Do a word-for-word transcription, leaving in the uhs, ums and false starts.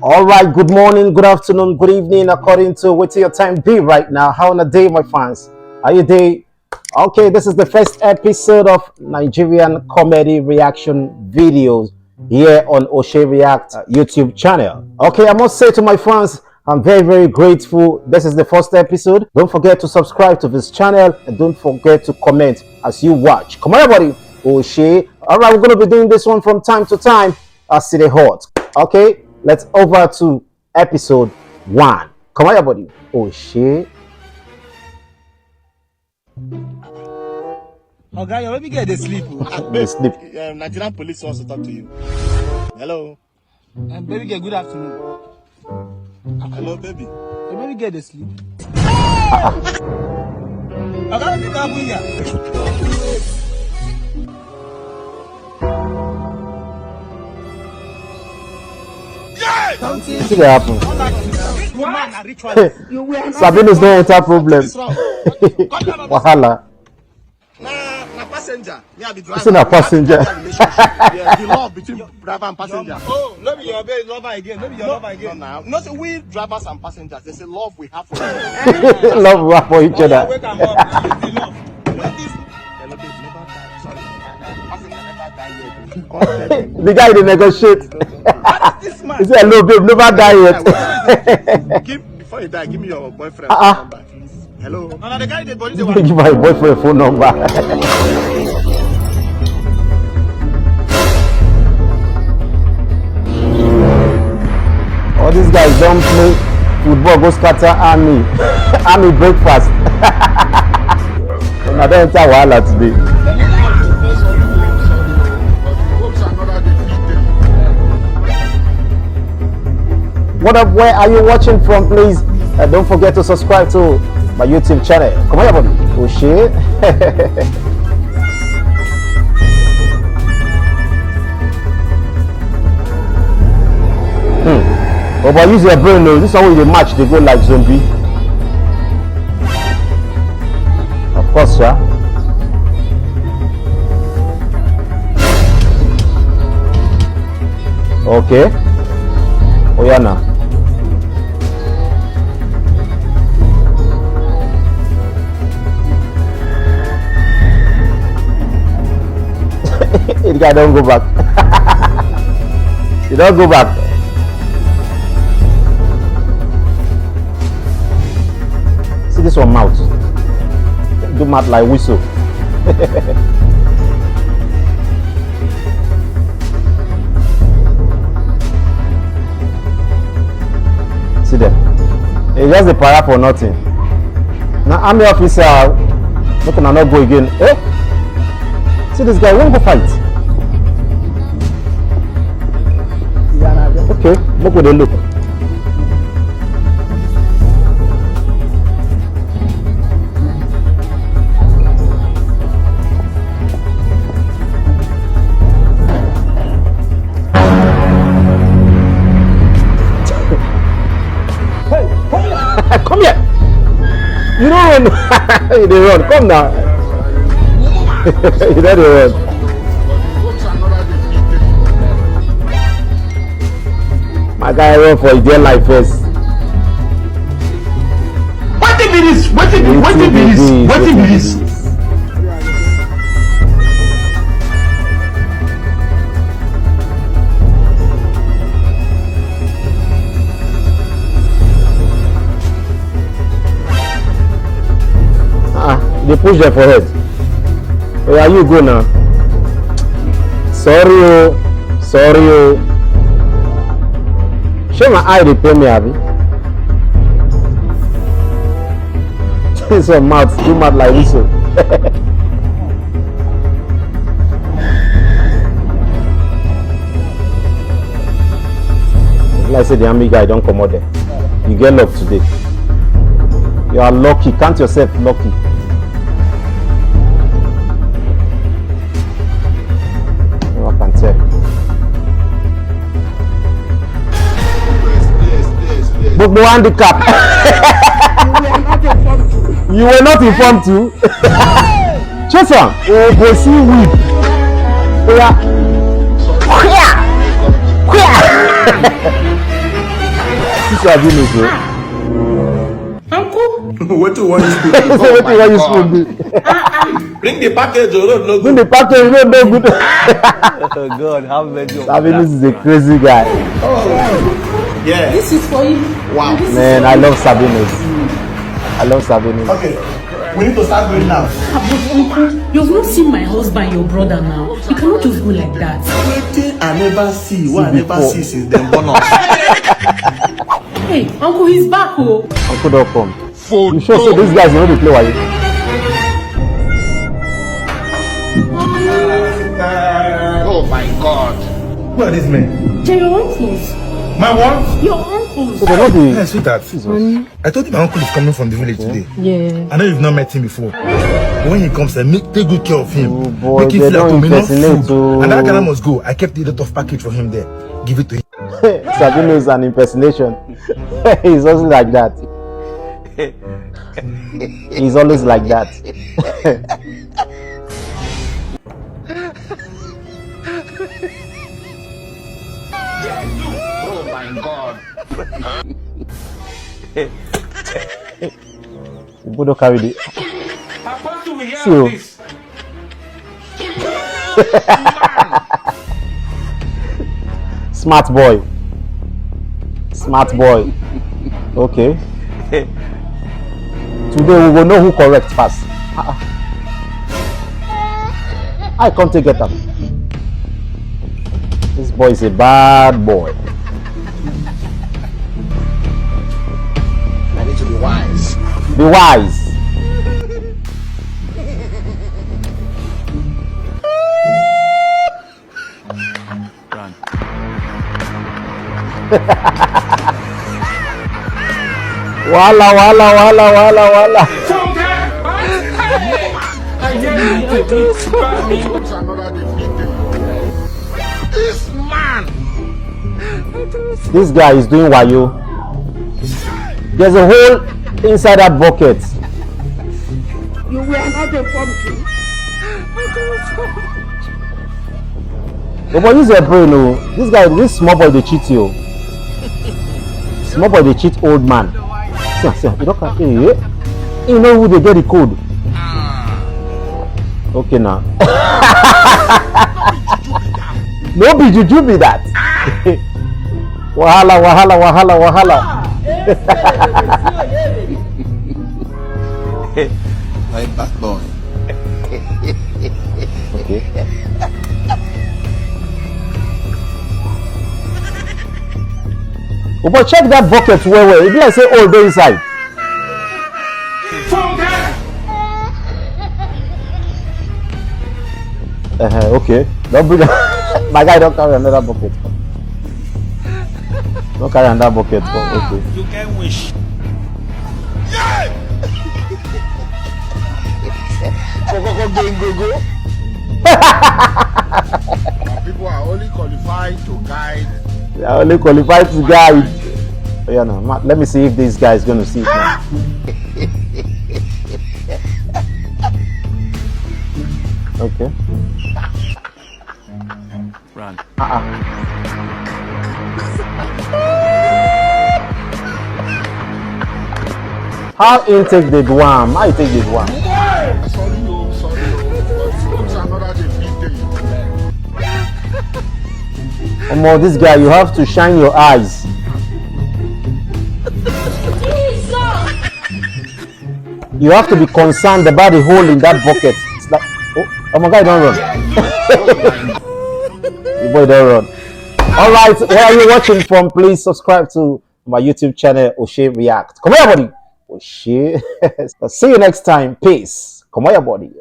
All right, good morning, good afternoon, good evening, according to what your time be right now. How on a day, my fans? Are you day? Okay, this is the first episode of Nigerian comedy reaction videos here on Oshe React, uh, YouTube channel. Okay, I must say to my fans, I'm very, very grateful. This is the first episode. Don't forget to subscribe to this channel and don't forget to comment as you watch. Come on, everybody. Oshe. All right, we're going to be doing this one from time to time. I see the hot. Okay, let's over to episode one. Come on, everybody. Oshe. Oga, your baby girl dey sleep. Oh. Dey sleep. Um, Nigerian police wants to talk to you. Hello. Um, baby girl, good afternoon. Hello, baby. Your baby girl dey sleep. Oga, wetin dey happen here? Wetin dey happen? Sabinus don enter problem. Wahala. Na na passenger. Me I be driver. Say na passenger. Yeah, the love between driver and passenger. Oh, no be your babe lover again. No be your lover again. No, no, no. No say we drivers and passengers. There's a love we have for you. Love we have for each other. Wake am up. This is the love. When this hello babe, never die. Sorry. Passenger never die yet. The guy dey negotiate. What is this man? He say hello babe, never die yet. Give, before you die, give me your boyfriend uh-uh. Number. Hello. No, no, the guy dey body dey. Give my boyfriend phone number. All these guys don play football go scatter army army breakfast. Una don enter wahala today. What up? Where are you watching from, please? Uh, don't forget to subscribe to my YouTube channel. Come on, everybody. Oh shit. Hmm. Oh, but use your brain, though. This one wey dey match, dey go like zombie. Of course, sir. Okay. Oh yeah, now. The guy don go back. He don go back. See this one mouth. Do mouth like whistle. See them. He just dey para for nothing. Na army officer, make una no go again. Eh? See this guy, wan go fight. Okay, make we dey look. Come here. You don't run. You dey run. Come now. You don't dey run. My guy run for his dear life first. Wetin be this? Wetin be wetin be this? Wetin be this? Ah, dey push them for head. Oya, you go now. Sorry o, sorry o. Shey my eye dey pain me abi? This one mouth, do mouth like whistle. Like say the army guy don comot there. You get luck today. You are lucky. Count yourself lucky. Never can tell. Gbogbo handicap. You were not informed too. Chase am. Obosi whip. Oya. Quia. Quia. This one be no good. Uncle, Wetin you wan use do? Say wetin you wan use food do? Bring the package o, road no Bring good. The package, no, no good. Oh God, have mercy on Sabinus is a crazy guy. Yeah. This is for you. Wow. Man, I love Sabinus. I love Sabinus. Okay. We need to start going now. But uncle, you've not seen my husband, your brother now. You cannot just go like that. Wetin I never see, wey I See never before. See since dem born us. Hey, uncle, he's back, oh. Uncle don come. You sure say these guys no dey play wayo? Oh my God. Who are these men? They're your uncles. My what? Your uncles. So they no dey. Hey, sweetheart. I told you my uncle is coming from the village today. Yeah. I know you've not met him before. But when he comes, eh, make, take good care of him. Oh boy, Make him they feel at don't home, enough impersonate food. And that oh. Ghana must go. I kept a lot of package for him there. Give it to him. Sabino is an impersonation. He's always like that. He's always like that. Oh my God. People don't carry the. Apostle, we hear So- this. Smart boy. Smart boy. Okay. Today we go know who correct pass. Ah, ah. I come take get am. This boy is a bad boy. I need to be wise. Be wise. Wahala, wahala, wahala, wahala, wahala. This man. This guy is doing wayo. There's a hole inside that bucket. You were not informed. But boy, use your brain, oh. This guy, this small boy, dey cheat you. Small boy, dey cheat old man. See, see, you don't can. Hey, hey. You know who dey get the code? Okay, now. No be juju be that. Wahala, wahala, wahala, wahala. My bad boy. Okay. Oh, but check that bucket well well. E be like say hole dey inside. Uh-huh, okay. Don't bring. My guy, don't carry another bucket. Don't carry another bucket. Oh, okay. You can wish. Our people are only qualified to guide. They are only qualified to guide. Oh, yeah, no. Ma- Let me see if this guy is going to see it now. Okay. Run. How intake dey do am? How intake dey do am? Sorry, oh, sorry, oh. It's another day, big day. Omo, this guy, you have to shine your eyes. You have to be concerned about the hole in that bucket. It's like, oh, oh my guy, don't run. The boy don't run. All right, where are you watching from? Please subscribe to my YouTube channel, Oshe React. Come here, buddy. Oshe. See you next time. Peace. Come here, buddy.